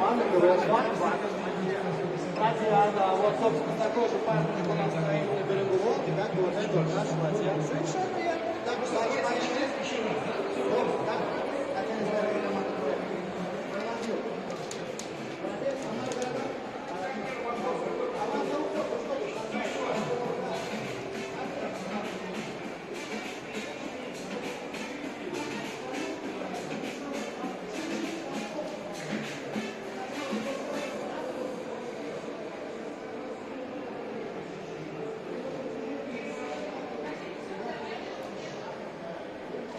Говорят, банк, банк. Да, вот, собственно, такой же памятник у нас стоит на берегу Волги, как и вот этого нашего отца. Совершенно верно. Так,